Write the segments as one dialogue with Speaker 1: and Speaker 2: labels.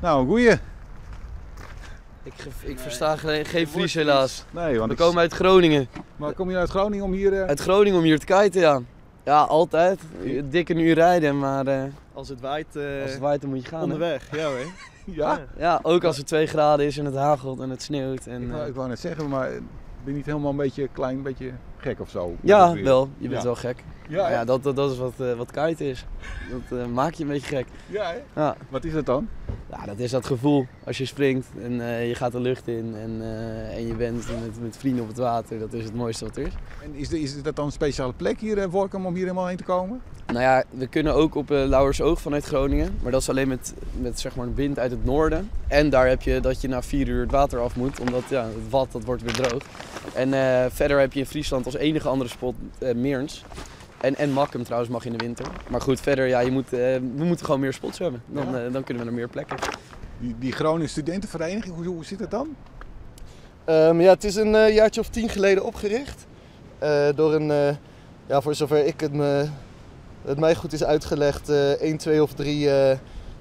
Speaker 1: Nou, goeie.
Speaker 2: Ik versta geen Fries helaas.
Speaker 1: Nee, want
Speaker 2: We
Speaker 1: ik
Speaker 2: komen uit Groningen.
Speaker 1: Maar kom je uit Groningen om hier...
Speaker 2: Uit Groningen om hier te kiten, ja. Ja, altijd. Dik een uur rijden, maar
Speaker 3: Als het waait,
Speaker 2: als het waait dan moet je gaan, hè?
Speaker 3: onderweg, ja hoor.
Speaker 1: Ja?
Speaker 2: Ja, ook als het 2 graden is en het hagelt en het sneeuwt. En,
Speaker 1: Ik wou net zeggen, maar ben je niet helemaal een beetje klein, een beetje gek of zo?
Speaker 2: Ja,
Speaker 1: Dat weer.
Speaker 2: wel. Je bent
Speaker 1: Ja.
Speaker 2: wel gek.
Speaker 1: Ja, hè?
Speaker 2: Ja, dat is wat kiten is. Dat maakt je een beetje gek.
Speaker 1: Ja, hè?
Speaker 2: Ja.
Speaker 1: Wat is dat dan?
Speaker 2: Ja, dat is dat gevoel als je springt en je gaat de lucht in en je bent met vrienden op het water. Dat is het mooiste wat er is.
Speaker 1: En is dat dan een speciale plek hier in Workum om hier helemaal heen te komen?
Speaker 2: We kunnen ook op Lauwersoog vanuit Groningen. Maar dat is alleen met een wind uit het noorden. En daar heb je dat je na 4 uur het water af moet, omdat het wad dat wordt weer droog. En verder heb je in Friesland als enige andere spot Mirns. En Makkum trouwens mag in de winter. Maar goed, verder, ja, we moeten gewoon meer spots hebben. Dan kunnen we naar meer plekken.
Speaker 1: Die Groningen Studentenvereniging, hoe zit dat dan?
Speaker 3: Het is een jaartje of 10 geleden opgericht. Door een, ja, voor zover ik het, me, het mij goed is uitgelegd, 1, 2 of 3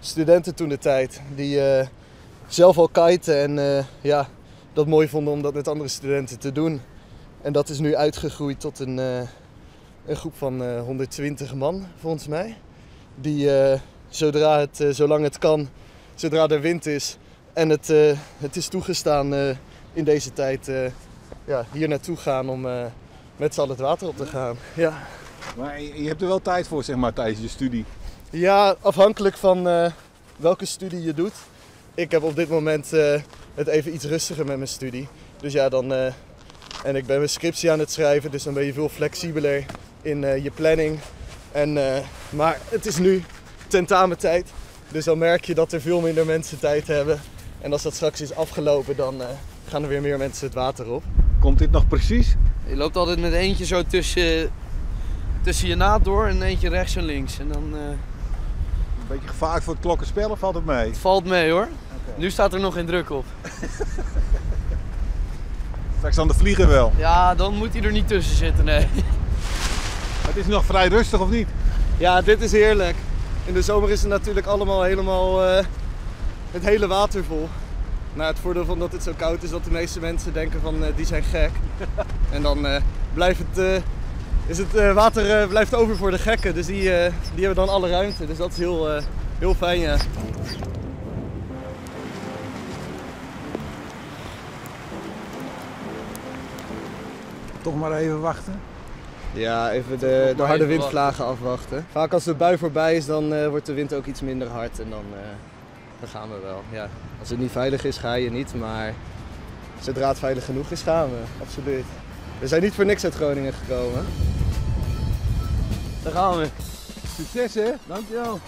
Speaker 3: studenten toen de tijd. Die zelf al kiten en dat mooi vonden om dat met andere studenten te doen. En dat is nu uitgegroeid tot een groep van 120 man, volgens mij. Die zolang het kan, zodra er wind is en het is toegestaan in deze tijd hier naartoe gaan om met z'n allen het water op te gaan. Ja.
Speaker 1: Maar je hebt er wel tijd voor, tijdens je studie?
Speaker 3: Ja, afhankelijk van welke studie je doet. Ik heb op dit moment het even iets rustiger met mijn studie. Dus ja, dan, en ik ben mijn scriptie aan het schrijven, dus dan ben je veel flexibeler in je planning. Maar het is nu tentamentijd, dus dan merk je dat er veel minder mensen tijd hebben. En als dat straks is afgelopen, dan gaan er weer meer mensen het water op.
Speaker 1: Komt dit nog precies?
Speaker 2: Je loopt altijd met eentje zo tussen je naad door en eentje rechts en links. En dan
Speaker 1: Een beetje gevaarlijk voor het klokkenspel of valt het mee?
Speaker 2: Het valt mee hoor. Nu staat er nog geen druk op.
Speaker 1: Straks aan de vlieger wel.
Speaker 2: Ja, dan moet hij er niet tussen zitten, nee.
Speaker 1: Het is nog vrij rustig of niet?
Speaker 3: Ja, dit is heerlijk. In de zomer is het natuurlijk allemaal helemaal het hele water vol. Het voordeel van dat het zo koud is dat de meeste mensen denken van die zijn gek. En dan blijft het is het water blijft over voor de gekken. Dus die hebben dan alle ruimte. Dus dat is heel fijn, ja.
Speaker 1: Toch maar even wachten?
Speaker 3: Ja, even
Speaker 2: Toch
Speaker 3: de
Speaker 2: maar
Speaker 3: harde
Speaker 2: even
Speaker 3: windvlagen afwachten. Vaak als de bui voorbij is, dan wordt de wind ook iets minder hard en dan gaan we wel. Ja. Als het niet veilig is, ga je niet, maar zodra het veilig genoeg is, gaan we. Absoluut. We zijn niet voor niks uit Groningen gekomen.
Speaker 2: Daar gaan we.
Speaker 1: Succes hè?
Speaker 2: Dankjewel.